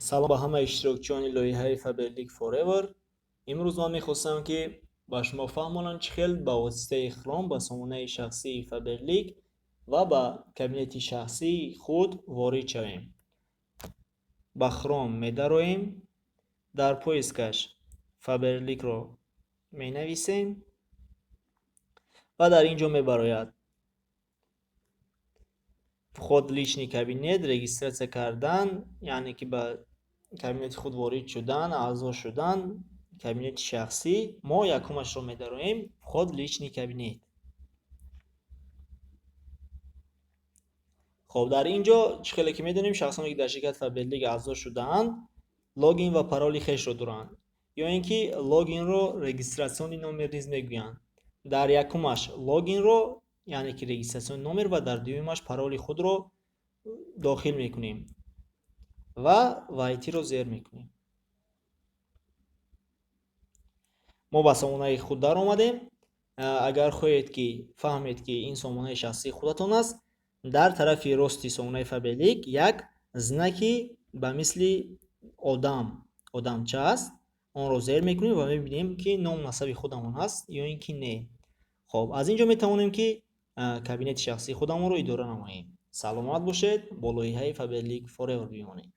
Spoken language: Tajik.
Салом ба ҳамаи иштирокчиёни лоиҳаи Faberlic Forever. Имрӯз ман мехостам, ки ба шумо фаҳмонам, чӣ хел ба воситаи Chrome ба сомонаи шахсии Faberlic ва ба кабинети шахсии худ ворид шавем. Ба Chrome медароем, дар поискаш Faberlic-ро менависем ва дар ин ҷо мебарояд вход в личный кабинет, регистрация кардан, яъне ки ба кабинети худ ворид шудан, аъзо шудан, кабинети шахсӣ. Мо якумашро медароем, вход в личный кабинет. Хоб, дар ин ҷо, чӣ хеле ки медонем, шахсоне, ки дар ширкати Faberlic аъзо шудаанд, логин ва пароли хешро доранд, ё ин ки логинро регистрационный номер низ мегӯянд. Дар якумаш логинро, яъне ки регистрационный номер, ва дар дуюмаш пароли худро дохил мекунем ва вайтиро зер мекунем. Мо ба сомонаи худ даромадем. Агар хоҳед, ки фаҳмед, ки ин сомонаи шахсии худатон аст, дар тарафи рости сомонаи Faberlic як знаки ба мисли одам, одамча аст, онро зер мекунем ва мебинем, ки ному насаби худамон аст ё ин ки не. Хоб, аз ин ҷо метавонем, ки кабинети шахсии худамонро идора намоем. Саломат бошед, бо лоиҳаи Faberlic Forever бимонед.